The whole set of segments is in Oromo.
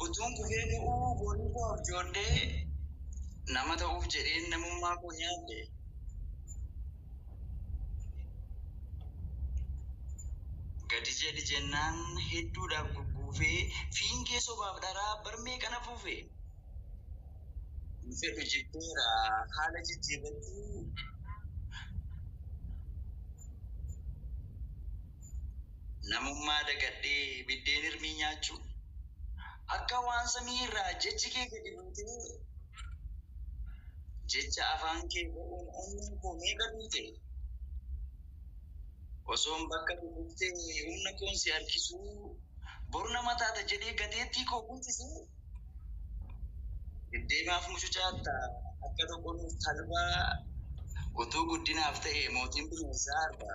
Utuun kufee ka'uu borii koo abjoodhee nama ta'uuf jedheen namummaa koo nyaadhe. Gadi jedhi jennaan hedduudhaaf gugguufee fiingee sobaaf dharaa barmee kana fuufe. Hin fedhu jibbeera haala jijjiirrachuu. Namummaa dagadhee biddeen hirmii nyaachuu. Akka waan samii irraa jechi kee gadi buutee jecha afaan kee ba'uun onneen koo meeqa duute. Osoon bakka dhufuftee humna koon si harkisuu boru nama taata jedhee gateettii koo guutisuu. Deddeemaaf mucucaatta akka doqonuuf talbaa utuu guddinaaf ta'e mootiin bineensaa arba.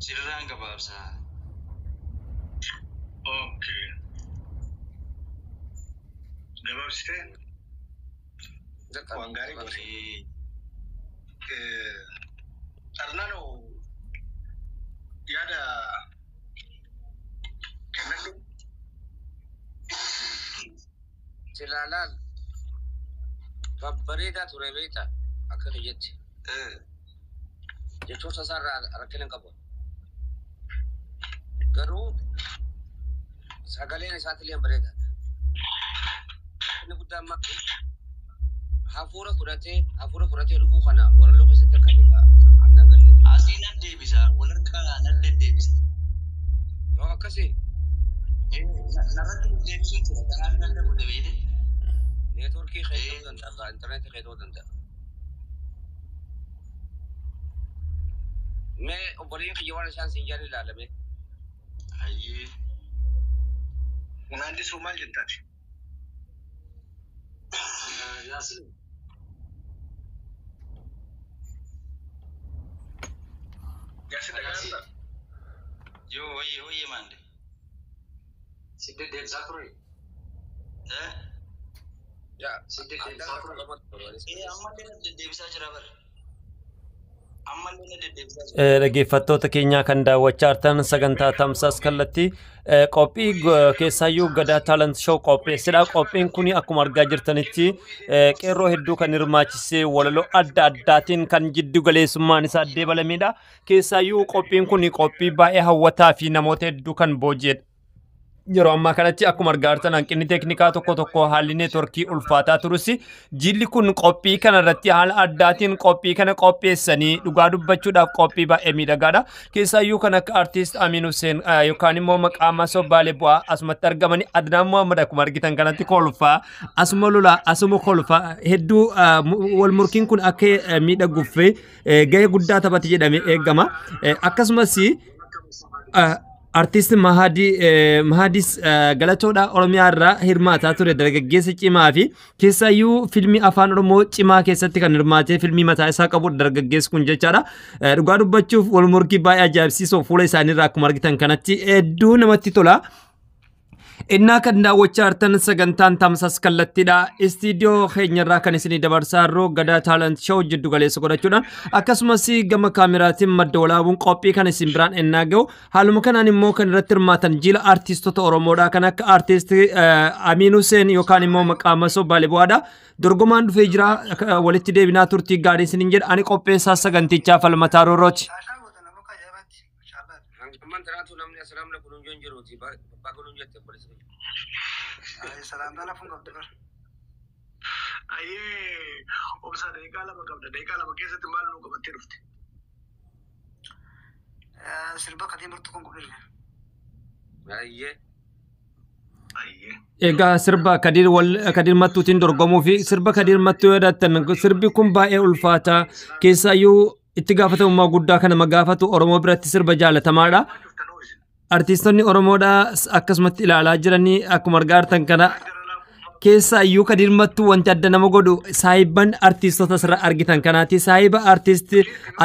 Sirraan gabaabsaa. Okay. Gabaabsitee waan gaarii goote. Arnaanoo, yaada kennadhu. Silaalaan babbareedaa ture beekta akka kiyyatti. Jechoota isaarraa rakkina hin qabu. Garuu sagaleen isaatillee bareedaadha. Inni guddaan maali? Hafuura fudhatee dhufuu kana walaloo keessatti akka inni aannan galle. Asii nan deebisa, wal harkaa nan deddeebisa. Yoo akkasii Narratti deddeebisuun jira, kanaaf nan dhabu beekte. Neetworkii kee ta'uu danda'a, intarneetii kee ta'uu danda'a. Mee obboleen kiyya waan isaan siin jaan ilaalame. Hayyee. Naandisuu maal jettaati? Yaasin. Yaasin, dhagahaa? Yoo, wayye wayye, maande. Si deddeebisaa ture. Eh? Yaa, Si deddeebisaa ture. Ammallee na deddeebisaa jira bara. Ammallee na deddeebisaa jira. Dhaggeeffattoota keenyaa kan daawwachaa jirtan sagantaa Tamsaas Kallattii qophii keessaayyuu Gadaa Talent Show qopheessedha. Qophiin kun akkuma argaa jirtanitti qeerroo hedduu kan hirmaachisee walaloo adda addaatiin kan jiddu galeessummaan isaa dabalamedha. Keessaayyuu qophiin kun qophii baay'ee hawwataa fi namoota hedduu kan booji'edha. Yeroo ammaa kanatti akkuma argaa jirtan hanqinni teeknikaa tokko tokko, haalli neetworkii ulfaataa turus, jilli kun qophii kana irratti haala addaatiin qophii kana qopheessanii dhugaa dubbachuudhaaf qophii baay'ee miidhagaadha. Keessaayyuu kan akka artiist Amin Hussein yookaan immoo maqaa masoo Baalee bu'aa asumatti argamanii, Adnaan Muhammad akkuma argitan kanatti kolfaa asuma lolaa asuma kolfaa hedduu wal murkiin kun akka miidhaguuf gahee guddaa taphate jedhamee eegama. Akkasumas artiist Mahadis Galatoodha Oromiyaa irraa hirmaataa ture, dargaggeessa cimaa fi keessaayyuu fiilmii Afaan Oromoo cimaa keessatti kan hirmaatee fiilmii mataa isaa qabu dargaggeessi kun jechaadha. Dhugaa dubbachuuf wal morkii baay'ee ajaa'ibsiisoo fuula isaaniirraa akkuma argitan kanatti hedduu namatti tola. Innaa kan daawwachaa jirtan sagantaan Tamsaas Kallattiidha. Istiidiyoo keenyarraa kan isinii dabarsaa jirru Gadaa Talent Show jiddu galeessa godhachuudhaan, akkasumas gama kaameraatiin Madda Walaabuun qophii kan isin biraan ennaa gahu. Haaluma kanaan immoo kan irratti hirmaatan jila artiistota Oromoodha. Kan akka artiist Amiin Hussein yookaan immoo maqaa masoo Baalee Bu'aadha. Dorgomaan dhufee jira, walitti deebinaa, turtii gaarii isiniin jedha. Ani qopheessaa sagantichaa Falmataa Roorrooti. Shaashaa gootan nama akka ajaa'ibaatti. Mashallah. Hangamman tanaatu namni asalaamna kun hin jiruuti. Baga nuun jette obboleessa. Salaamtaa lafuun qabdi bara. Ayyee, obsa, daqiiqaa 2 qabda. Daqiiqaa 2 keessatti maal nu qabattee dhufte? Sirba Kadir Mattuu kan qopheesse. Ayyee. Ayyee. Egaa sirba Kadir wal Kadir Mattuutiin dorgomuu fi sirba Kadir Mattuu yaadattan, sirbi kun baay'ee ulfaataa, keessaayyuu itti gaafatamummaa guddaa kan nama gaafatu, Oromoo biratti sirba jaalatamaadha. Maal dhuftan hoo isin? Artiistonni Oromoodhaa akkasumatti ilaalaa jiranii akkuma argaa jirtan kana. Keessaayyuu Kadir Mattuu wanti adda nama godhu saayibban artiistota asirra argitan kanaati. Saayiba artiist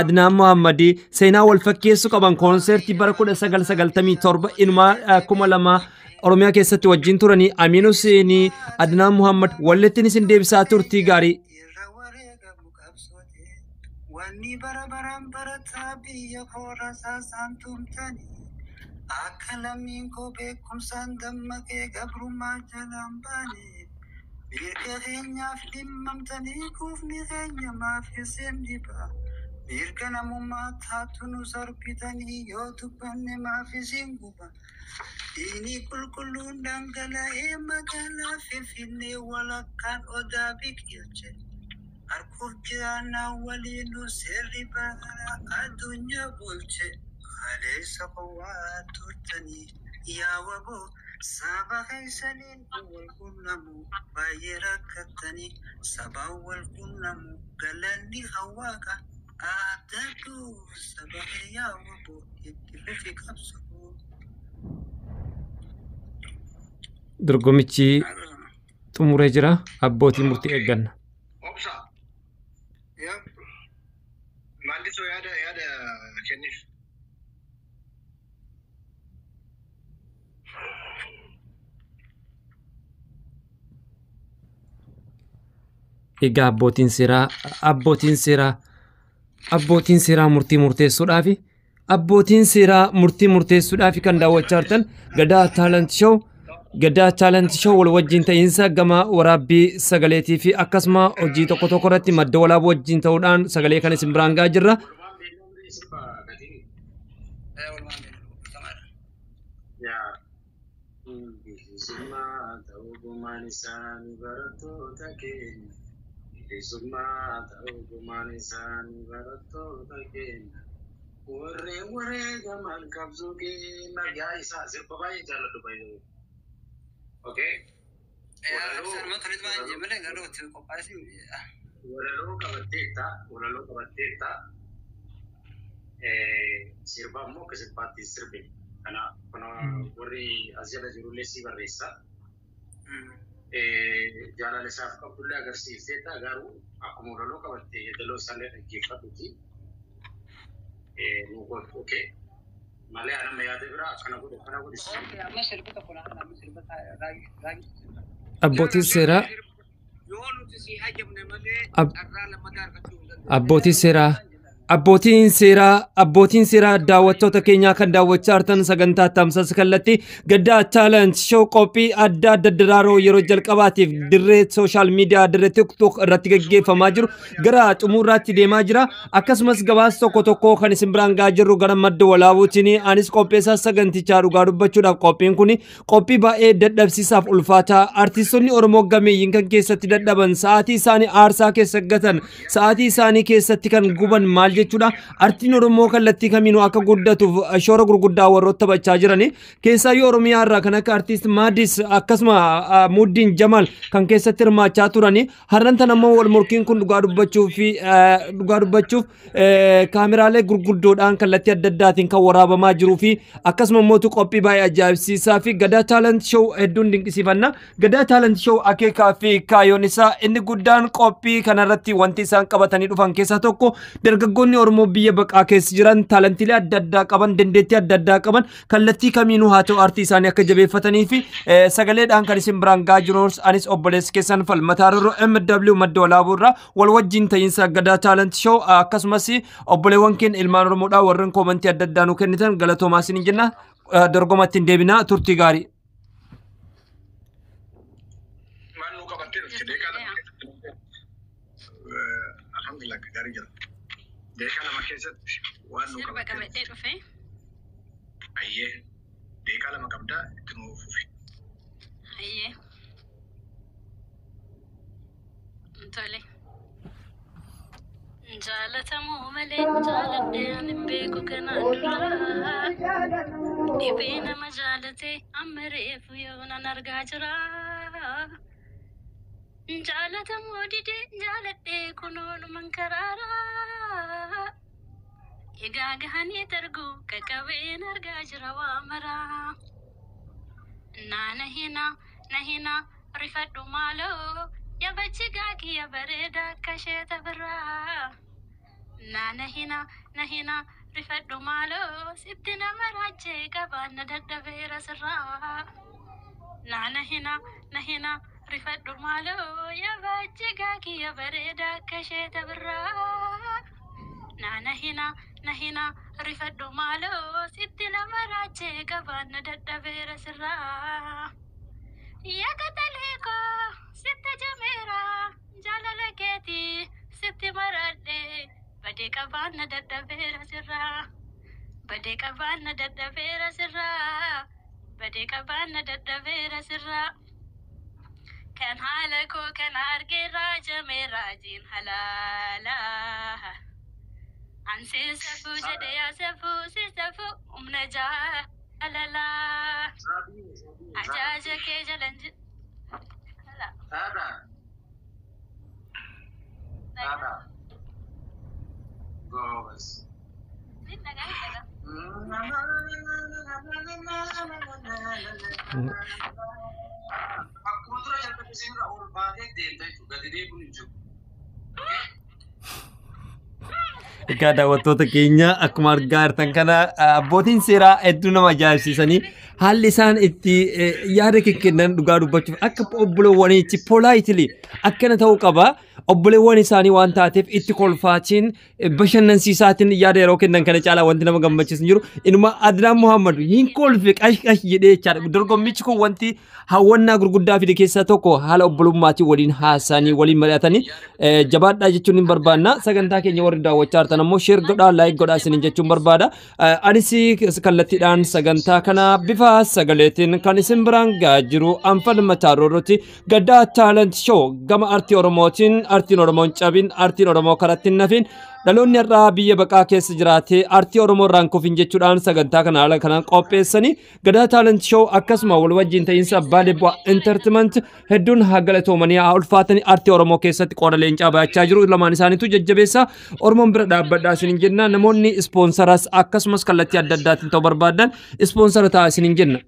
Adnaan Muhammadii seenaa wal fakkeessu qaban, koonsertii bara 1997 inumaa 2000 Oromiyaa keessatti wajjin turanii, Amiin Huseenii, Adnaan Muhammad walittiin isin deebisaa, turtii gaarii. Irra wareegamu qabsoote wanni Ani bara baraan barataa biyya koo rasaasaan tumtanii. Akka lammiin koo beekumsaan dammaqee gabrummaa jalaan baane. Mirga keenyaaf dhimmamtanii kuufni keenya maaf isin dhiba. Mirga namummaa taatu nu sarbitanii yoo dubbanne maaf isin guba. Diinii qulqulluun dhangala'ee magaalaa Finfinnee walakkaan odaa biqilche. Harkuuf jiraannaa waliin nu seerri bara addunyaa bulche. Kaleessa qowwaa turtanii yaa waboo saba keessaniin wal quunnamu baay'ee rakkattanii sabaan wal quunnamu galanni hawaaqa addadhu saba yaa waboo itti fufi qabsu. Dorgomichi xumuree jira. Abbootii murtii eegganna. Obsa. Maandisoo yaada kenniif. Egaa abbootiin seeraa murtii murteessuudhaafi abbootiin seeraa murtii murteessuudhaafi kan daawwachaa jirtan Gadaa Talent Show, Gadaa Talent Show wal wajjin ta'iinsa gama waraabbii sagaleetii fi akkasuma hojii tokko tokko irratti Madda Walaabuu wajjin ta'uudhaan sagalee kan isin biraan gahaa jirra. Walumaan beeknamni sirba gatiin. Walumaan beeknamaadha. Yaa. Bilisummaa ta'uu gumaan isaanii barattoota keenya. Bilisummaa ta'uu gumaan isaanii barattoota keenya. Warreen wareegaman qabsoo keenya. Yaa isaa sirba baay'ee jaalladhu baay'ee. Okay. Sanuma tolitu waan jee malee garuu itti qophaa'es. Walaloo qabatteetta. Walaloo qabatteetta. Sirba immoo akka sirbaatti sirbe. Kana kana warri as jala jirullee si barreessa. Jaalala isaaf qabdullee agarsiifteetta, garuu akkuma walaloo qabatte yeedaloo isaallee dhaggeeffatuti. Nu godhu, okay. Malee anama yaada biraa akkana godhu akkana godhu. Amma sirba tokko laala, amma sirba raayii sirba. Abbootiin seeraa Yoo nuti si hajamne malee carraa lammataa argachuu hin dandeenyu. Abbootiin seeraa, daawwattoota keenyaa kan daawwachaa jirtan sagantaa tamsaasa kallattii Gadaa Talent Show, qophii addaa daddaraaroo yeroo jalqabaatiif dirree social media, dirree TikTok irratti gaggeeffamaa jiru gara xumuraatti deemaa jira. Akkasumas gabaasa tokko tokko kan isin biraan gahaa jirru gara Madda Walaabuutiin, anis qopheessaa sagantichaa. Dhugaa dubbachuudhaaf qophiin kun qophii baay'ee dadhabsiisaaf ulfaataa, artiistonni Oromoo gameeyyiin kan keessatti dadhaban, sa'aatii isaanii aarsaa keessa gatan, sa'aatii isaanii keessatti kan guban, maal jechuudha, artiin Oromoo kallattii kamiinuu akka guddatuuf shoora gurguddaa warroota taphachaa jirani. Keessaayyuu Oromiyaa irraa kan akka artiist Maadis, akkasuma Muddiin Jamal kan keessatti hirmaachaa turani. Har'an tan ammoo wal morkiin kun dhugaa dubbachuuf kaameraalee gurguddoodhaan kallattii adda addaatiin kan waraabamaa jiruu fi akkasuma immoo qophii baay'ee ajaa'ibsiisaa fi Gadaa Talent Show hedduun dinqisiifanna. Gadaa Talent Show akeekaa fi kaayyoon isaa inni guddaan, qophii kanarratti wanti isaan qabatanii dhufan keessaa tokko, dargaggoonni Oromoo biyya baqaa keessa jiran taalentiilee adda addaa qaban, dandeettii adda addaa qaban, kallattii kamiinuu haa ta'u artii isaanii akka jabeeffatanii fi sagaleedhaan kan isin biraan gahaa jirus anis obboleessi keessan Falmataa Rorroo MW Madda Walaabuu irraa wal wajjin ta'iinsa Gadaa Talent Show, akkasumas obboleewwan keenya ilmaan Oromoodhaa warreen koomantii adda addaa nu kennitan galatoomaa isin jenna. Dorgomatti hin deebinaa, turtii gaarii. Maal nu qabattee dhufte daqiiqaa 2 keessatti? Alhamdulillah, gaarii jira. Daqiiqaa 2 keessatti waan nu Sirba qabattee qabadhee dhufe. Ayyee, daqiiqaa 2 qabdaa, itti nu fufi. Ayyee. Tole. Jaalatamuu malee jaaladhee ani hin beeku kanaan dura. Dhibee nama jaalatee amma reefu yoonan argaa jira. Jaalatamuu didee jaaladhee kunooluman karaara. Egaa gahanii dargu qaqqabeen argaa jira waa maraa. Naana hina na hina rifadhu maaloo yabachi gaakiyya bareeda akka isheeta biraa. Naana hina na hina rifadhu maaloo sitti nama raajjee qabaanna dadhabeera sirraa. Naana hina na hina rifadhu maaloo yabachi gaakiyya bareeda akka isheeta biraa. Naana hina na hina rifadhu maaloo sitti nama raachee qabaanna dadhabeera sirraa. Yaa qaxalee koo sitti jameera jaalala keetii sitti maradhe badee qabaanna dadhabeera sirraa. Badee qabaanna dadhabeera sirraa. Badee qabaanna dadhabeera sirraa. Kan haala koo kana argee raajamee raajiin halaalaa. Ansi safuu jedhe yaa safuu si safuu humna jaalalaa. Ajaaja kee jalan ji. Saada. Saada. Goobas. Dhagaa dhagaa. Akkuma dura jalqabe seenurra ol baatee deemta jechuudha. Gadi deebiin hin jiru. Egaa daawwattoota keenya, akkuma argaa jirtan kana abbootiin seeraa hedduu nama ajaa'ibsiisanii haalli isaan itti yaada kennan dhugaa dubbachuuf akka obboleewwaniitti politely akkana ta'uu qaba. Obboleewwan isaanii waan taateef itti kolfaatiin bashannansiisaatiin yaada yeroo kennan kana caalaa wanti nama gammachiisu hin jiru. Inuma Adnaan Muhammad hin kolfe, qash qash jedhee jechaadha. Dorgommichi kun wanti hawwannaa gurguddaa fide keessaa tokko haala obbolummaatiin waliin haasa'anii waliin mari'atanii jabaadhaa jechuun hin barbaanna. Sagantaa keenya warri daawwachaa jirtan ammoo share godhaa, like godhaa isiniin jechuun barbaada. Anis kallattiidhaan sagantaa kana bifa sagaleetiin kan isin biraan gahaa jiru Anfal Mataarroorrooti. Gaddaa Talent Show gama artii Oromootiin, artiin Oromoon cabin, artiin Oromoo karatti hin nafin, dhaloonni har'aa biyya baqaa keessa jiraatee artii Oromoo irraan kufin jechuudhaan sagantaa kana haala kanaan qopheessanii Gadaa Talent Show akkasuma wal wajjin ta'iinsa Baalee Bu'aa Entertainment hedduun haa galatoomanii, haa ulfaatanii. Artii Oromoo keessatti qooda leencaa baachaa jiru lamaan isaaniitu. Jajjabeessa, Oromoon bira dhaabbadhaa isiniin jenna. Namoonni ispoonsaras akkasumas kallattii adda addaatiin ta'uu barbaadan ispoonsara ta'a isiniin jenna.